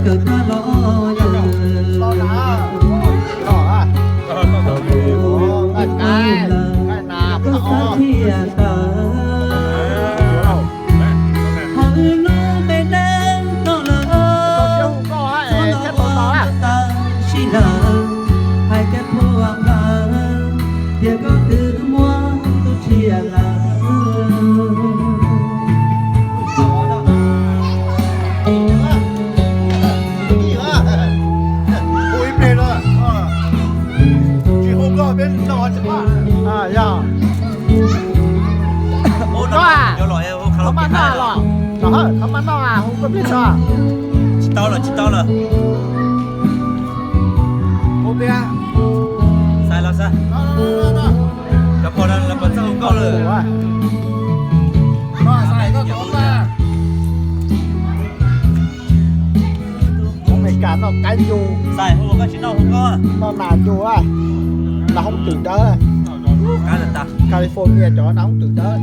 Kawg tag los yog los na. Koj xav thiaj tawm hauv lub npe neeg no lawm, txog no tawm sib lawm, hais tias puag npawg, tias koj twb muab tus tshiab lawm. Hu ib pliag no, tsis hu koj peb noj tsis pom. Yog, koj a, qhov maj noj los, qhov maj noj a, hu koj pliag tso. Tsis tau lawm, tsis tau lawm. Hu tias, xais los xais, cov pog lawv puas txawj hu nkauj lawm. Hoob Amelikas noj qaib ncu, xais hu koj tsis noj hu koj. Noj nas ncu, nas hoob twm dawb, California cov nas hoob twm dawb.